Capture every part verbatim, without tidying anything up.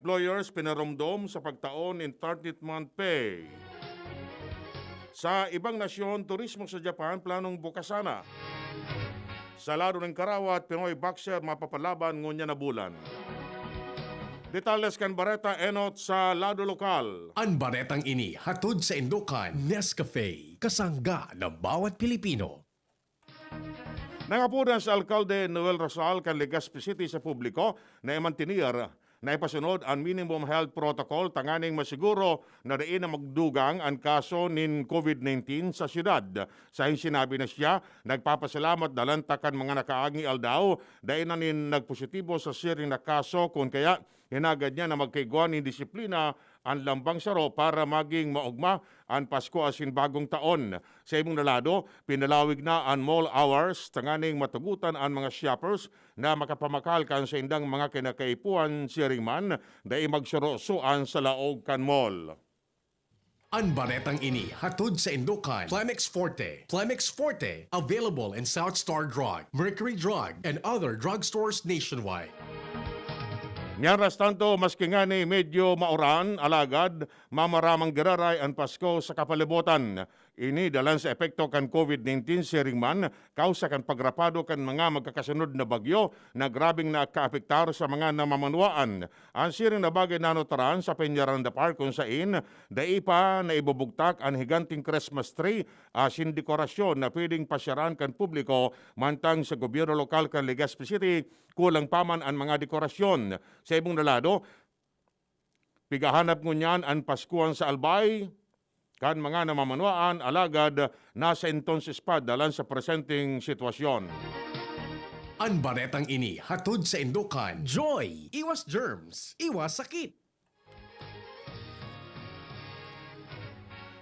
employers pinaromdom sa pagtao nin thirteenth month pay. Sa ibang nasyon, turismo sa Japan planong bukas sana. Sa lado nin karawat, Pinoy boxer mapapalaban ngunyan na bulan. Detalles kan bareta enot sa lado lokal. An baretang ini hatod sa indokan Nescafe, kasangga ng bawat Pilipino. Nangapodan si Alkalde Noel Rosal kan Legazpi City sa publiko na imantinir na ipasunod an minimum health protocol tanganing masiguro na dai na magdugang an kaso nin covid nineteen sa syudad. Sa sinabi na siya, nagpapasalamat dalan ta kan mga nakaaging aldaw, dai na nin nagpositibo sa siring na kaso, kun kaya hinagad niya na magkaigwa nin disiplina an lambang saro para maging maogma an Pasko asin Bagong Taon. Sa ibong na lado, pinalawig na an mall hours tanganing matugotan an mga shoppers na makapamakal kan saindang mga kinakaipuhan, siring man, dai magsurosoan sa laog kan mall. An baretang ini hatod sa indokan Plemex Forte. Plemex Forte, available in South Star Drug, Mercury Drug, and other drugstores nationwide. Mientras tanto, maski ngani medyo mauran, alagad mamaramang giraray an Pasko sa kapalibutan. Ini dalan sa epekto kan covid nineteen, siring man, kausa kan pagrapado kan mga magkakasunod na bagyo na grabeng nakaapektar sa mga namamanwaan. An siring na bagay nanutaran sa Peñaranda Park, kun sain dai pa naibubugtak an higanting Christmas tree asin dekorasyon na pwedeng pasyaran kan publiko, mantang sa gobyerno lokal kan Legazpi City, kulang pa man an mga dekorasyon. Sa ibong na lado, pigahanap ngunyan an Paskuhan sa Albay kan mga namamanwaan, alagad nasa entonses pa dalan sa presenteng sitwasyon. An baretang ini hatod sa indokan Joy! Iwas germs, iwas sakit!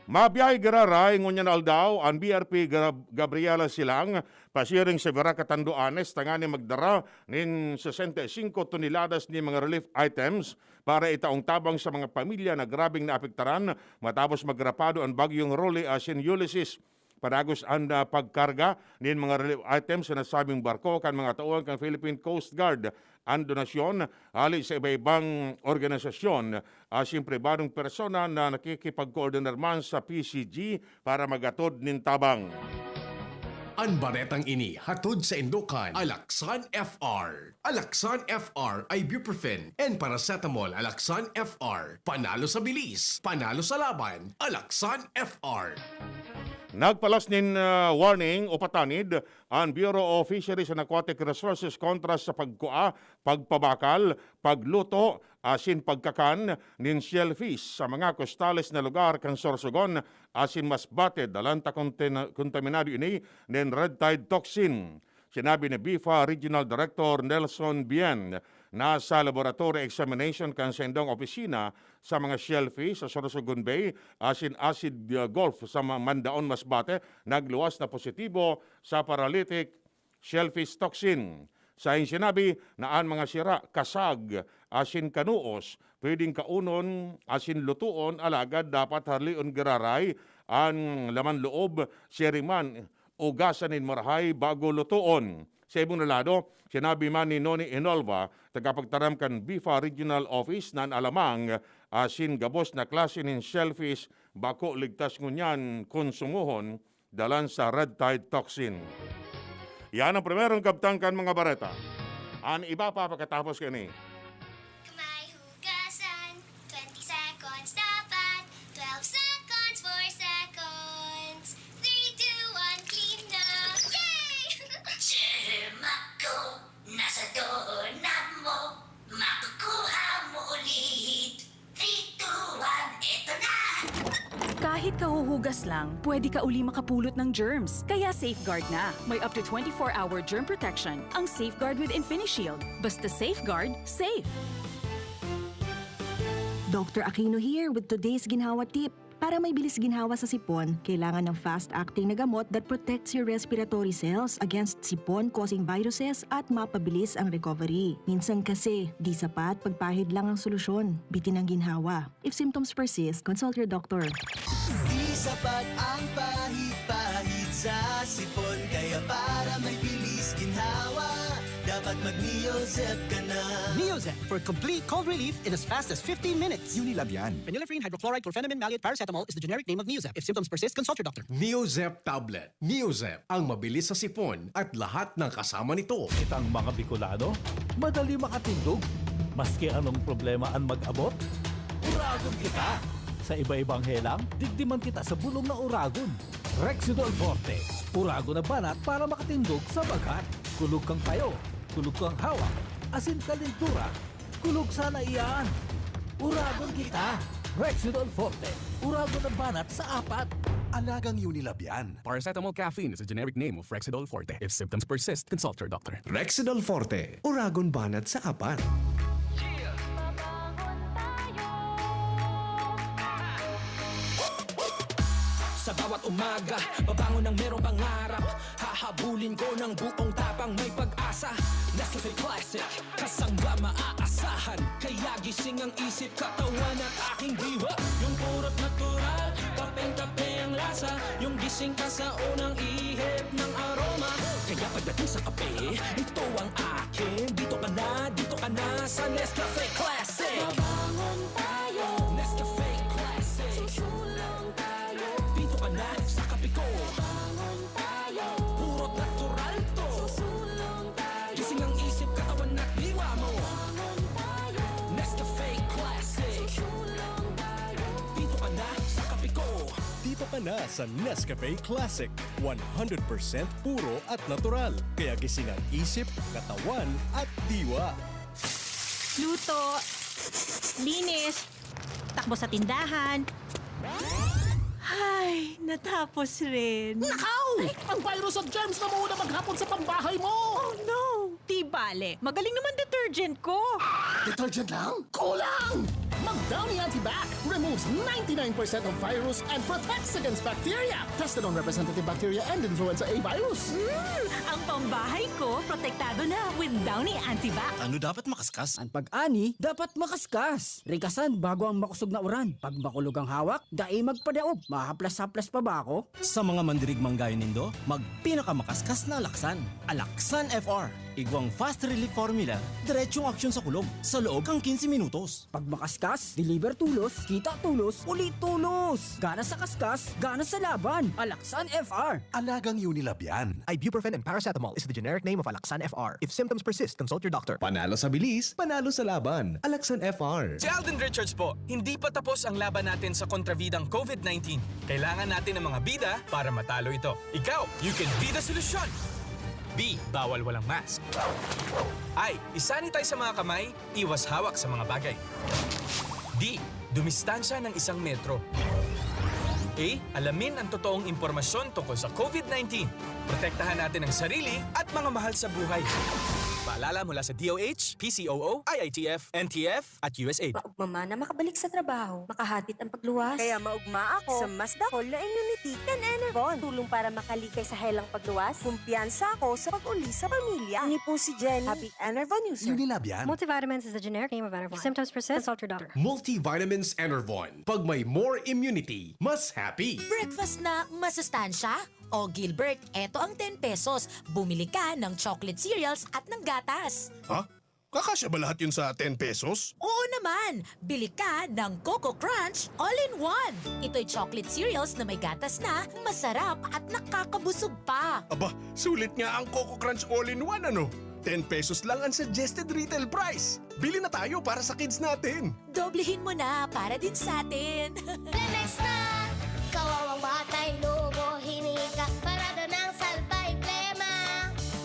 Mabiyahe giraray ngunyan na aldaw an B R P Gab-, Gabriela Silang pasiring sa Virac Catanduanes tanganing magdara nin sesenta y cinco toneladas nin mga relief items para itaong tabang sa mga pamilya na grabeng naapektaran matapos magrapado an Bagyong Rolly asin Ulysses. Padagos an, ah, pagkarga nin mga relief items sa nasabing barko kan mga tauhan kan Philippine Coast Guard. An donasyon hali sa iba-ibang organisasyon asin pribadong persona na nakikipagkoordinar man sa P C G para maghatod nin tabang. An baretang ini hatod sa indokan Alaksan F R. Alaksan F R, ibuprofen and paracetamol. Alaksan F R, panalo sa bilis, panalo sa laban. Alaksan F R. Nagpalas nin, ah, warning o patanid an Bureau of Fisheries and Aquatic Resources kontra sa pagkua, pagpabakal, pagluto, asin pagkakan nin shellfish sa mga kostales na lugar kan Sorsogon asin Masbate, dalan ta konten-, kontaminado ini nin red tide toxin. Sinabi ni BIFA Regional Director Nelson Bien na sa laboratory examination kan saindang opisina sa mga shellfish sa Sorsogon Bay asin Acid, uh, Gulf sa Ma-, Mandaon, Masbate, nagluwas na positibo sa paralytic shellfish toxin. Sa sinabi na an mga sira, kasag, asin kanuos, pwedeng kaunon asin lutoon, alagad dapat harlion giraray an laman loob, siring man, ugasan nin marahay bago lutoon. Sa ibong na lado, sinabi man ni Noni Enolva, tagapagtaram kan BIFA Regional Office, na an alamang asin gabos na klase nin shellfish bako ligtas ngunyan konsumohon dalan sa red tide toxin. Yan ang primerong kabtang kan mga bareta. An iba pa pakatapos kani. Kamay hugasan, twenty seconds dapat, twelve seconds, four seconds, three, two, one, clean na! Yay! Germ ako, nasa doorknob mo, makukuha mo ulit. Three, two, one, eto na! Kahit kahuhugas lang, pwede ka uli makapulot ng germs. Kaya Safeguard na. May up to twenty-four hour germ protection ang Safeguard with InfiniShield. Basta Safeguard, safe! Doctor Aquino here with today's ginhawa tip. Para may bilis ginhawa sa sipon, kailangan ng fast-acting na gamot that protects your respiratory cells against sipon-causing viruses at mapabilis ang recovery. Minsan kasi, di sapat pagpahid lang ang solusyon. Bitin ang ginhawa. If symptoms persist, consult your doctor. Di sapat ang pahid-pahid sa sipon, kaya para may bilis ginhawa, dapat Mag-Neozep ka na. Neozep for complete cold relief in as fast as fifteen minutes. Unilabian. Phenylephrine, hydrochloride, chlorphenamine, maleate, paracetamol is the generic name of Neozep. If symptoms persist, consult your doctor. Neozep tablet. Neozep, ang mabilis sa sipon at lahat ng kasama nito. Kitang mga Bicolano, madali makatindog. Maski anong problema an mag-abot, uragon kita. Sa iba-ibang helang, digdi man kita sa bulong na uragon. Rexidol Forte, uragon na banat para makatindog sa bagat. Kulog kang payo, kulog kang hawak, asin kalindura. Kulog sana iyan. Uragon kita. Rexidol Forte, uragon na banat sa apat. Alagang Unilabian. Paracetamol caffeine is a generic name of Rexidol Forte. If symptoms persist, consult your doctor. Rexidol Forte, uragon banat sa apat. Sa bawat umaga, babangon ng merong pangarap. Hahabulin ko ng buong tapang, may pag-asa. Nescafe Classic, kasangga maaasahan. Kaya gising ang isip, katawan at aking diwa. Yung purot natural, kapeng-kape ang lasa. Yung gising ka sa unang ihip ng aroma. Kaya pagdating sa kape, ito ang akin. Dito ka na, dito ka na sa Nescafe Classic. Babangon tayo. Nescafe Classic. Susulong tayo. Dito ka na sa kape ko. Babangon tayo. Puro natural to. Susulong tayo. Gising ang isip, katawan at diwa mo. Babangon tayo. Nescafe Classic. Susulong tayo. Dito ka na sa kape ko. Dito ka na sa Nescafe Classic, one hundred percent puro at natural. Kaya gising ang isip, katawan at diwa. Luto, linis, takbo sa tindahan. Ay, natapos rin. Nakaw! Ang virus at germs na muna maghapon sa pambahay mo! Oh no! Di bale, magaling naman detergent ko. Detergent lang? Kulang! Mag Downy Antibac removes ninety-nine percent of virus and protects against bacteria. Tested on representative bacteria and influenza A virus. Mm, ang pambahay ko, protektado na with Downy Antibac. Ano dapat makaskas? An pag-ani dapat makaskas. Rikasan bago ang makosog na uran. Pag makulog ang hawak, dai magpadaog. Mahaplas-haplas pa ba ako? Sa mga mandirigmang gayo nindo, magpinakamakaskas na alaksan. Alaksan F R. Igwang fast relief formula, diretsong aksyon sa kulog, sa loob kan quince minutos. Pag makaskas, deliver tolos, kita tolos, uli tolos! Gana sa kaskas, gana sa laban! Alaksan F R! Alagang Unilabian. Ibuprofen and paracetamol is the generic name of Alaxan F R. If symptoms persist, consult your doctor. Panalo sa bilis, panalo sa laban. Alaxan F R. Si Alden Richards po. Hindi pa tapos ang laban natin sa kontrabidang COVID nineteen. Kailangan natin ng mga bida para matalo ito. Ikaw, you can be the solution! B. Bawal walang mask. I. I-sanitize sa mga kamay, iwas hawak sa mga bagay. D. Dumistansya ng isang metro. A. Alamin ang totoong impormasyon tungkol sa COVID nineteen. Protektahan natin ang sarili at mga mahal sa buhay. Paalala mula sa D O H, P C O O, I I T F, N T F, at U S A I D. Maugma man na makabalik sa trabaho, makahatit ang pagluwas. Kaya maugma ako sa mas dakol na immunity kan Enervon. Tulong para makalikay sa helang pagluwas. Kumpiyansa ako sa pag-uli sa pamilya. Ini po si Jenny. Happy Enervon user. Unilabian. Multivitamins is the generic name of Enervon. If symptoms persist, consult your doctor. Multivitamins Enervon. Pag may more immunity, mas happy. Breakfast na masustansya? O Gilbert, eto ang ten pesos. Bumili ka ng chocolate cereals at ng gatas. Ha? Kakasya ba lahat yun sa ten pesos? Oo naman! Bili ka ng Coco Crunch All-in-One. Ito'y chocolate cereals na may gatas na, masarap at nakakabusog pa. Aba, sulit nga ang Coco Crunch All-in-One, ano? Ten pesos lang ang suggested retail price. Bili na tayo para sa kids natin. Doblehin mo na para din sa atin. Flemex na! Kawawang batay, lobo, hiningi ka, parada ng salbay, plema.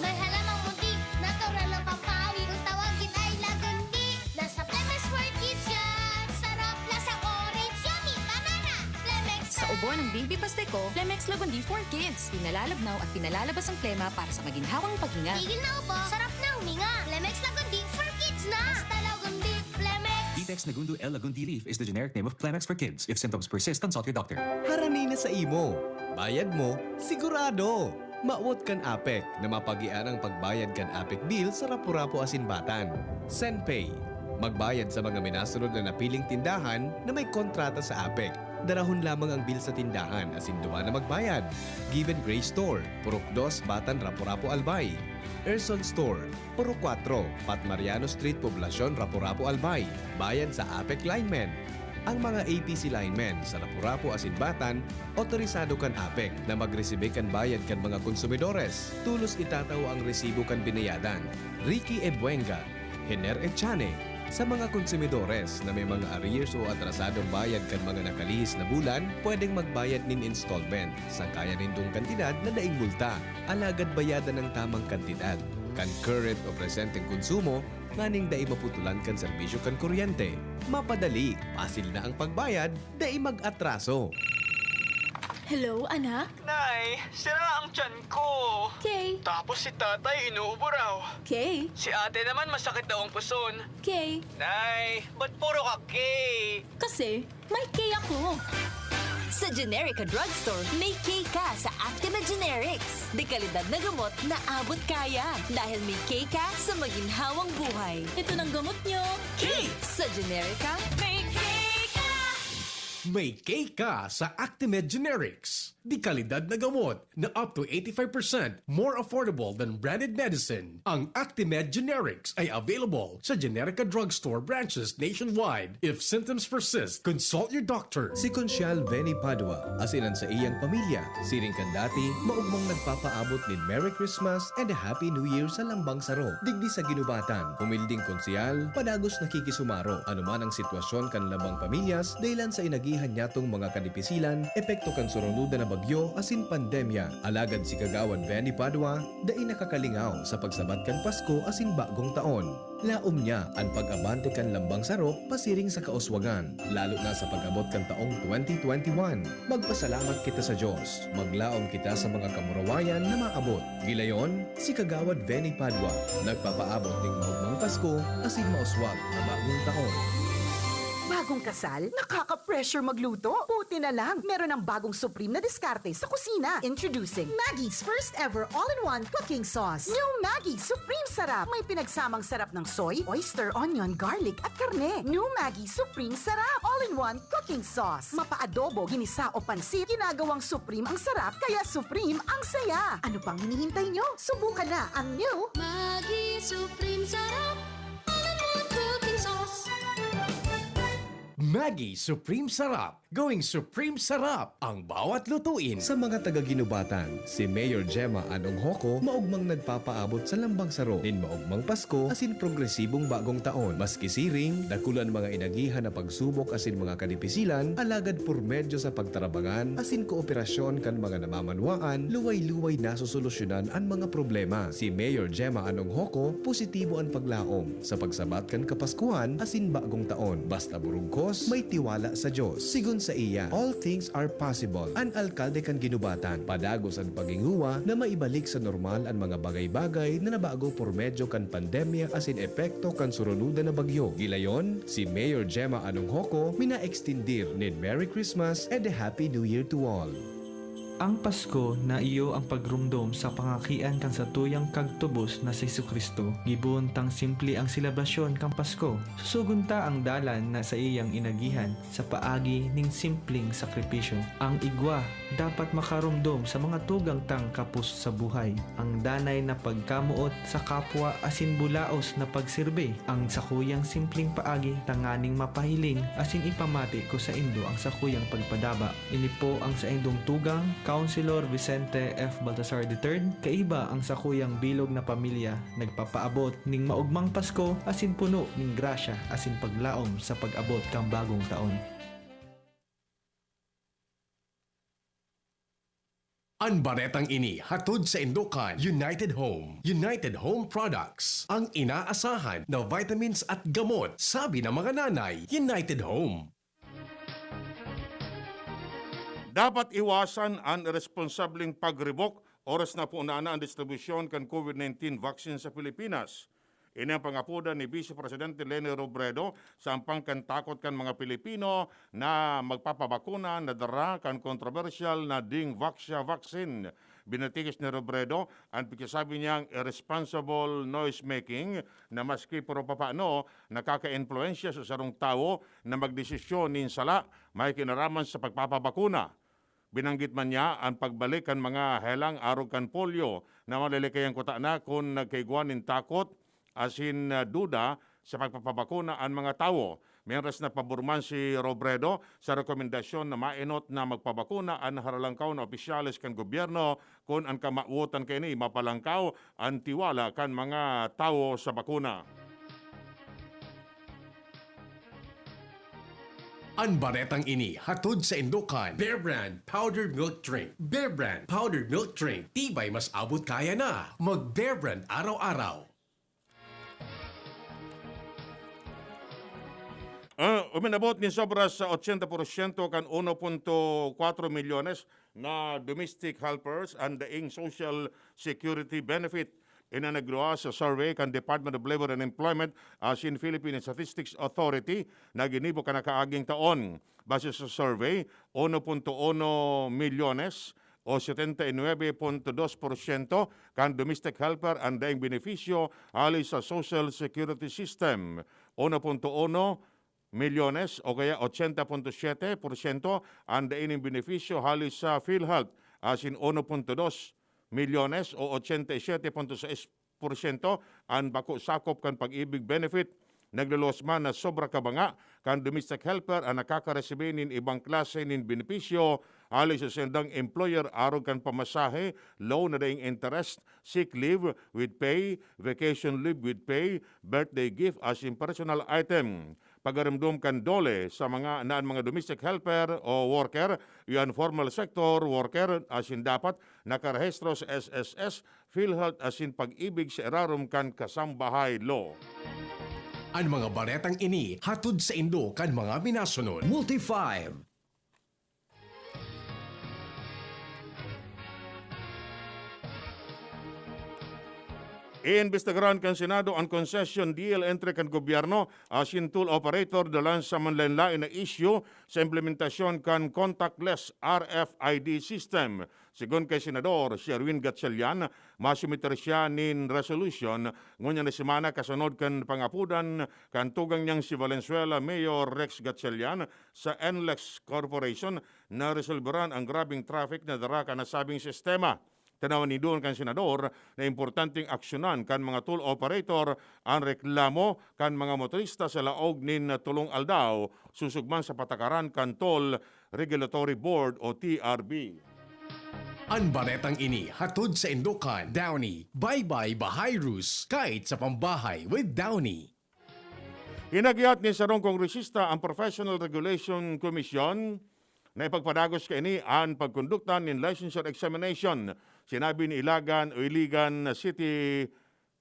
May halamang munti, natural ng pampawi. Kung tawagin ay lagundi, nasa Flemex for Kids yan. Sarap, lasang orange, yummy, banana. Flemex Sa na! ubo ng Baby Pasteco, Flemex Lagundi for Kids. Pinalalabnaw at pinalalabas ang plema para sa maginhawang paghinga. Tigil na ubo, sarap na huminga. Flemex Lagundi for Kids na! Basta Lagundi, Flemex! Ditex Nagundo L Lagundi Leaf is the generic name of Clemex for kids. If symptoms persist, consult your doctor. Harani na sa imo. Bayad mo, sigurado! Mawot kan apek na mapagian ang pagbayad kan apek bill sa Rapu-Rapu asin Batan. SenPay. Magbayad sa mga minasunod na napiling tindahan na may kontrata sa APEC. Darahon lamang ang bill sa tindahan asin duman na magbayad. Given Grace Store, Purok dos, Batan, Rapu-Rapu, Albay. Erson Store, Purok kwatro, Pat Mariano Street, Poblacion, Rapu-Rapu, Albay. Bayad sa APEC linemen. Ang mga A P C linemen sa Rapu-Rapu asin Batan, otorisado kan APEC na magresibe kan bayad kan mga konsumidores. Tolos itatao ang resibo kan binayadan. Ricky Ebuenga, Hener Echane, sa mga konsumidores na may mga arrears o atrasadong bayad kan mga nakalihis na bulan, pwedeng magbayad nin installment sa kaya nindong kantidad na daing multa. Alagad bayadan ang tamang kantidad kan current o presenteng konsumo nganing dai maputulan kan serbisyo kan kuryente. Mapadali, pasil na ang pagbayad, dai mag-atraso. Hello, anak? Nay, sira ang tiyan ko. Kay? Tapos si tatay inuubo raw. Kay? Si ate naman masakit daw ang puson. Kay? Nay, ba't puro ka K? Kasi may K ako. Sa Generica Drugstore, may K ka sa Actimed Generics. Dekalidad na gamot na abot kaya dahil may K ka sa maginhawang buhay. Ito ng gamot nyo. K! Sa Generica, may K ka! May K ka sa Actimed Generics. Dekalidad na gamot na up to eighty-five percent more affordable than branded medicine. Ang Actimed Generics ay available sa Generica Drugstore branches nationwide. If symptoms persist, consult your doctor. Si Consial Benny Padua asin an saiyang pamilya, siring kan dati, maogmang nagpapaabot nin Merry Christmas and a Happy New Year sa Lambang Saro. Digdi sa Ginubatan, humilding Konsyal, padagos nakikisumaro anuman ang sitwasyon kan lambang pamilyas dahilan sa inagihan niyatong mga kadipisilan, epekto kan surunodan na bagyo asin pandemya. Alagad si Kagawad Benny Padua dai nakakalingaw sa pagsabat kan Pasko asin Bagong Taon. Laom niya an pag-abante kan lambang saro pasiring sa kauswagan, lalo na sa pag-abot kan taong twenty twenty-one. Magpasalamat kita sa Dios, maglaom kita sa mga kamurawayan na maabot. Gilayon, si Kagawad Benny Padua, nagpapaabot ning maogmang Pasko asin mauswag na Bagong Taon. Bagong kasal? Nakaka-pressure magluto? Buti na lang, meron ng bagong supreme na diskarte sa kusina. Introducing Maggie's first ever all-in-one cooking sauce. New Maggie Supreme Sarap. May pinagsamang sarap ng soy, oyster, onion, garlic, at karne. New Maggie Supreme Sarap. All-in-one cooking sauce. Mapaadobo, ginisa o pansit, ginagawang supreme ang sarap, kaya supreme ang saya. Ano pang hinihintay nyo? Subukan na ang new Maggi Supreme Sarap. All-in-one cooking sauce. Maggi Supreme Sarap. Going Supreme Sarap ang bawat lutuin. Sa mga taga-Ginubatan, si Mayor Gemma Anong Hoco maogmang nagpapaabot sa lambang saro nin maogmang Pasko asin progresibong Bagong Taon. Maski siring, dakul an mga inagihan na pagsubok asin mga kadipisilan, alagad por medyo sa pagtarabangan asin kooperasyon kan mga namamanwaan, luway-luway nasosolusyonan an mga problema. Si Mayor Gemma Anong Hoco positibo an paglaom sa pagsabat kan Kapaskuhan asin Bagong Taon. Basta burugkos, may tiwala sa Dios. Sigon saiya, all things are possible. An alkalde kan Ginubatan, padagos an paghingowa na maibalik sa normal an mga bagay-bagay na nabago por medyo kan pandemya asin epekto kan surunodan na bagyo. Gilayon, si Mayor Gemma Anong Hoco minaekstindir nin Merry Christmas and a Happy New Year to all. Ang Pasko na iyo ang pagromdom sa pangakian kan satuyang Kagtubos na si Jesu-Cristo. Gibohon tang simple ang selebrasyon kan Pasko. Susugon ta ang dalan na saiyang inagihan sa paagi ning simpleng sakripisyo. Ang igwa dapat makaromdom sa mga tugang tang kapos sa buhay. Ang danay na pagkamoot sa kapwa asin bulaos na pagserbi. Ang sakuyang simpleng paagi tanganing mapahiling asin ipamati ko saindo ang sakuyang pagpadaba. Ini po ang saindong tugang, Councilor Vicente F. Baltasar the third, kaiba ang sakuyang bilog na pamilya, nagpapaabot ning maogmang Pasko asin puno ning grasya asin paglaom sa pag-abot kan bagong taon. An baretang ini hatod saindo kan United Home. United Home Products, ang inaasahan na vitamins at gamot, sabi ng mga nanay. United Home. Dapat iwasan an iresponsableng pagribok oras na poon na an distribusyon kan COVID nineteen vaccine sa Pilipinas. Ini ang pangapodan ni Vice Presidente Leni Robredo sa ampang kan takot kan mga Pilipino na magpapabakuna na dara kan kontrobersyal na Dingvaxia vaccine. Binatikis ni Robredo an pagkasabi niyang irresponsible noise making na maski pero papano nakakaimpluwensya sa sarong tawo na magdesisyon nin sala may kinaraman sa pagpapabakuna. Binanggit man niya an pagbalik kan mga helang arog kan polio na malilikayang kuta na kun nagkaigwa nin takot asin, ah, duda sa pagpapabakuna an mga tawo. Mientras na pabor man si Robredo sa rekomendasyon na mainot na magpabakuna an haralangkaw na opisyales kan gobyerno kun an kamawotan kaini mapalangkaw an tiwala kan mga tawo sa bakuna. An baretang ini hatod saindo kan Bear Brand Powdered Milk Drink. Bear Brand Powdered Milk Drink, tibay mas abot kaya na. Mag Bear Brand araw-araw. Ah, uminabot nin sobra sa ochenta porsyento kan uno punto kwatro milyones na domestic helpers an daing social security benefit. Ini an nagluwas sa survey kan Department of Labor and Employment asin Philippine Statistics Authority na ginibo kan nakaaging taon. Base sa survey, uno punto uno milyones o setenta y nuebe punto dos porsyento kan domestic helper an daing benepisyo hali sa social security system. Uno punto uno milyones o kaya ochenta punto siyete porsyento an dai nin benepisyo hali sa PhilHealth, asin uno punto dos milyones o ochenta y siyete punto sais porsyento an bako sakop kan pag-ibig benefit. Naglulos man na sobra kabanga kan domestic helper an nakakaresibi nin ibang klase nin benepisyo hali sa saindang employer arog kan pamasahe, loan na daing interest, sick leave with pay, vacation leave with pay, birthday gift asin personal item. Pagarumdom kan DOLE sa mga na an mga domestic helper o worker, iyo an formal sector worker asin dapat nakarehistro sa S S S, PhilHealth asin Pag-ibig sa irarom kan Kasambahay Law. An mga baretang ini hatod saindo kan mga minasunod. Multi five. Iimbestigaran kan Senado an concession deal entre kan gobyerno asin toll operator dalan sa manlaen-laen na isyu sa implementasyon kan contactless R F I D system. Segun kay Senador Sherwin Gatchalian, masumiter siya nin resolution ngunyan na semana kasunod kan pangapodan kan tugang niyang si Valenzuela Mayor Rex Gatchalian sa NLEX Corporation na resolberan ang grabeng traffic na dara kan nasabing sistema. Tanawan nindo kan Senador na importanteng aksyonan kan mga toll operator an reklamo kan mga motorista sa laog nin tolong aldaw, susog man sa patakaran kan Toll Regulatory Board o T R B. An baretang ini hatod saindo kan Downy. Bye-bye Bahayrus, kahit sa pambahay with Downy. Hinagiat nin sarong kongresista ang Professional Regulation Commission na ipagpadagos kaini an pagkondukta nin licensure examination. Sinabi ni Ilagan o Iligan City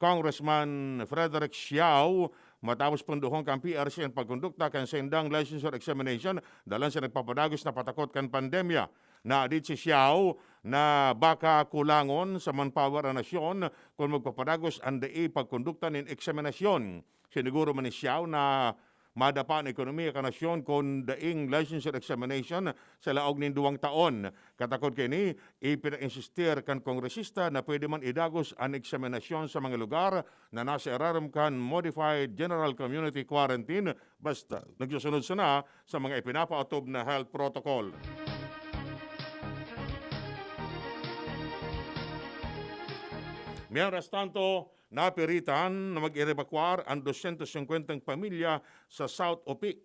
Congressman Frederick Siao, matapos pundohon kan P R C an pagkondukta kan saindang licensure examination dalan sa nagpapadagos na patakot kan pandemya. Naadit si Siao na baka kulangon sa manpower an nasyon kun magpapadagos an dai pagkondukta nin eksaminasyon. Siniguro man ni Siao na madapa an ekonomiya kan nasyon kun daing licensure examination sa laog nin duwang taon. Katakod kaini, ipinainsistir kan kongresista na pwede man idagos an eksaminasyon sa mga lugar na nasa irarom kan Modified General Community Quarantine, basta nagsusunod sana sa mga ipinapaotob na health protocol. Mientras tanto, napiritan na mag-ebakwar an dosyentos singkwentang pamilya sa South Opic,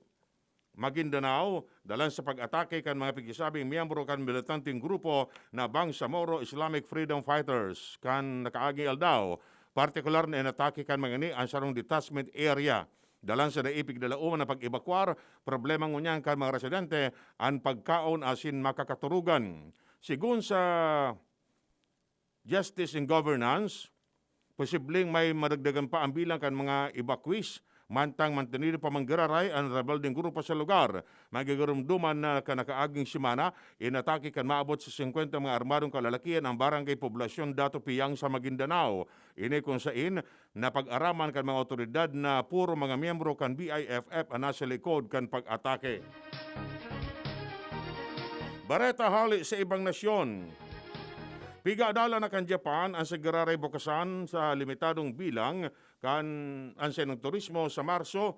Maguindanao, dalan sa pag-atake kan mga pigsasabing miyembro kan militanteng grupo na Bangsamoro Islamic Freedom Fighters kan nakaaging aldaw. Partikular na inatake kan mga ini an sarong detachment area. Dalan sa dai pigdalaoman na pag-ebakwar, problema ngunyan kan mga residente an pagkaon asin makakaturugan. Segun sa Justice and Governance, posibleng may madagdagan pa ang bilang kan mga evacuees, mantang mantenido pa man giraray an rebeldeng grupo sa lugar. Magigarumduman na kan nakaaging semana, inatake kan maabot sa singkwenta mga armadong kalalakihan ang barangay Poblacion Dato Piang sa Maguindanao. Ini kun sain napag-araman kan mga awtoridad na puro mga miyembro kan B I F F an nasa likod kan pag-atake. Bareta hale sa ibang nasyon. Piga dalan na kan Japan an sigiraray bukasan sa limitadong bilang kan an saindang turismo sa Marso,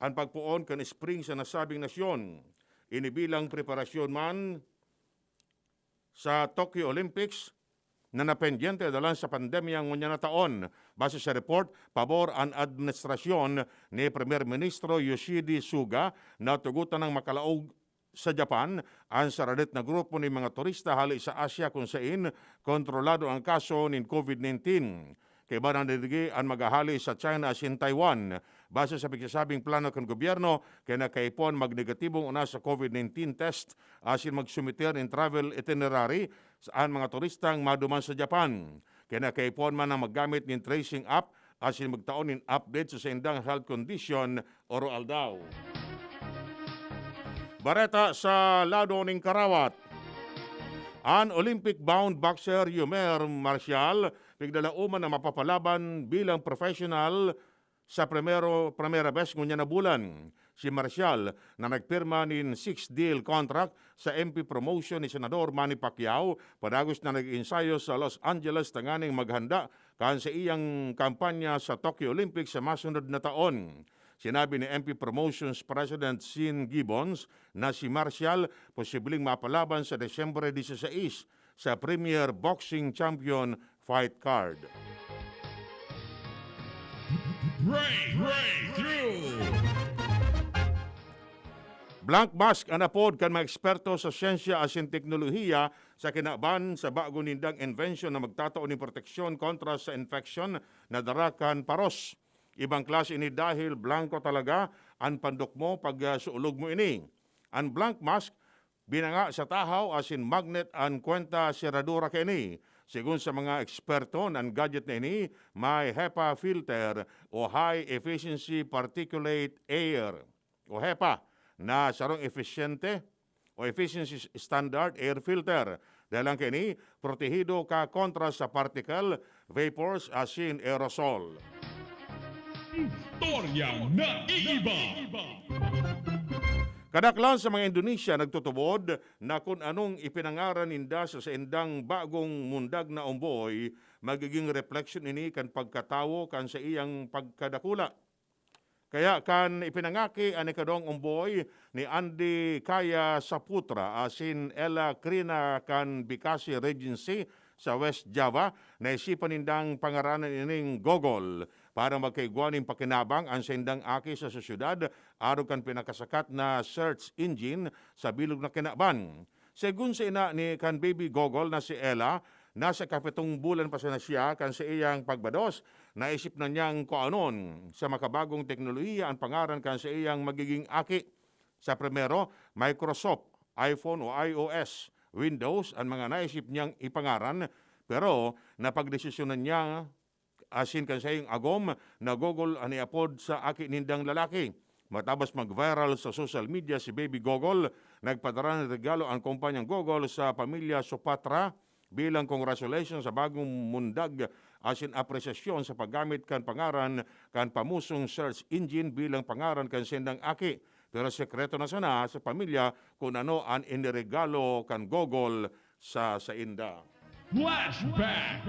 an pagpoon kan spring sa nasabing nasyon. Ini bilang preparasyon man sa Tokyo Olympics na napendyente dalan sa pandemya ngunyan na taon. Base sa report, pabor an administrasyon ni Primer Ministro Yoshihide Suga na tugotan nang makalaog sa Japan an saradet na grupo nin mga turista hale sa Asia, kun sain kontrolado an kaso nin COVID nineteen. Kaiba na digdi an maghahale sa China asin Taiwan. Base sa pigsasabing plano kan gobyerno, kinakaipuhan magnegatibo ngona sa COVID nineteen test asin magsumiter nin travel itinerary sa an mga turistang maduman sa Japan. Kinakaipuhan man na maggamit nin tracing app asin magtao nin update sa saindang health condition oro-aldaw. Bareta sa lado nin karawat. An Olympic-bound boxer Yomer Marcial pigdalaoman na mapapalaban bilang professional sa primero, primera bes ngunyan na bulan. Si Marcial, na nagpirma nin six-deal contract sa M P promotion ni Senador Manny Pacquiao, padagos na nag-ensayo sa Los Angeles tanganing maghanda kan sa iyang kampanya sa Tokyo Olympics sa masunod na taon. Sinabi ni M P Promotions President Sin Gibbons na si Marcial posibleng mapalaban sa Disyembre dieciséis sa Premier Boxing Champion Fight Card. Break, breakthrough. Blank mask an apod kan mga eksperto sa siyensya asin teknolohiya sa kinaban sa bago nindang invention na magtatao nin proteksyon kontra sa infeksyon na dara kan paros. Ibang klase ini dahil blanko talaga an pandok mo pag, ah, suulog mo ini. An blank mask, binanga sa tahaw asin magnet an kwenta seradura kaini. Segun sa mga eksperto, an gadget na ini may hepa filter o high efficiency particulate air o hepa na sarong efisyente o efficiency standard air filter. Dahil lang kaini, protehido ka kontra sa particle, vapors, asin aerosol. Istoryang naiiba. Kadaklan sa mga Indonesia nagtutubod na kun anong ipinangaran ninda sa saindang bagong mundag na omboy, magiging repleksyon ini kan pagkatawo kan sa iyang pagkadakula. Kaya kan ipinangaki an ikadong omboy ni Andy Kaya Saputra asin Ella Krina kan Bekasi Regency sa West Java, naisipan nindang pangaranan ining Gogol para magkaigwa nin pakinabang an saindang aki sa sosyedad arog kan pinakasakat na search engine sa bilog na kinaban. Segun sa ina ni kan Baby Gogol na si Ella, nasa kapitong bulan pa sana siya kan sa iyang pagbados, naisip na niyang kuanon sa makabagong teknolohiya an pangaran kan sa iyang magiging aki. Sa primero, Microsoft, iPhone o iOS, Windows an mga naisip niyang ipangaran, pero napagdesisyonan niya asin kan saiyang agom na Gogol an iapod sa aki nindang lalaki. Matabos mag-viral sa social media si Baby Gogol, nagpadara nin regalo an kumpanyang Gogol sa pamilya Sopatra bilang congratulations sa bagong mundag asin apresyasyon sa paggamit kan pangaran kan pamosong search engine bilang pangaran kan saindang aki. Pero sekreto na sana sa pamilya kun ano an iniregalo kan Gogol sa sainda. Flashback!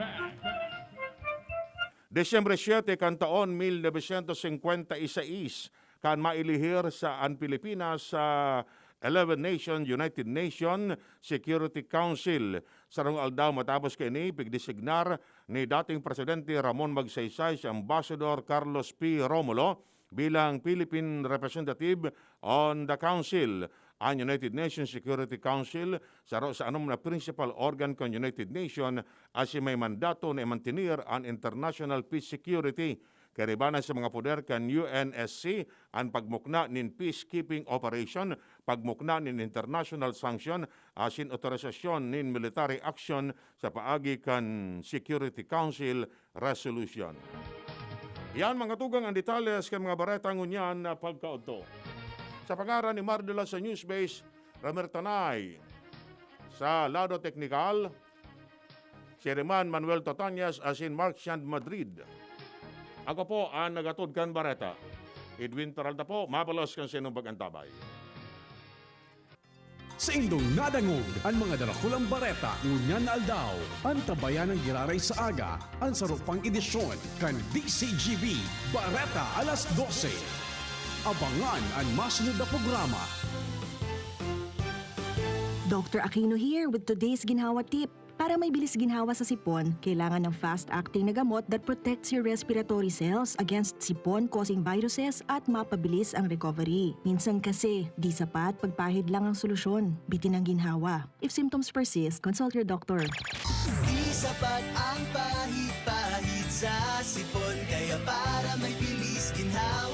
Disyembre siete kan taon mil novecientos cincuenta y seis, kan mailihir sa an Pilipinas sa eleven Nation United Nation Security Council. Sarong aldaw matapos kaini, pigdesignar ni dating Presidente Ramon Magsaysay si Ambassador Carlos P. Romulo bilang Philippine Representative on the Council. An United Nations Security Council, saro sa anom na principal organ kan United Nation, asin may mandato na imantener an international peace security. Kaiba na sa mga poder kan U N S C, an pagmukna nin peacekeeping operation, pagmukna nin international sanction, asin otorisasyon nin military action sa paagi kan Security Council resolution. Yan, mga tugang, ang detalles kan mga bareta ngunyan na pagkaodto. Sa pangaran ni Mar de la sa Newsbase, Ramer Tanay. Sa lado teknikal, si Herman Manuel Totanyas asin Mark Shand Madrid. Ako po ang nagatod kan bareta. Edwin Peralta po, mabalos kan sinong pag-antabay. Saindong nadangog an mga darakulang bareta ngunyan na aldaw. Antabayan an giraray sa aga, an saro pang edisyon kan D C G B, Bareta alas dose. Abangan an masunod na programa. Doctor Aquino here with today's ginhawa tip. Para may bilis ginhawa sa sipon, kailangan ng fast-acting na gamot that protects your respiratory cells against sipon-causing viruses at mapabilis ang recovery. Minsan kasi, di sapat pagpahid lang ang solusyon. Bitin ang ginhawa. If symptoms persist, consult your doctor. Di sapat ang pahid-pahid sa sipon. Kaya para may bilis ginhawa,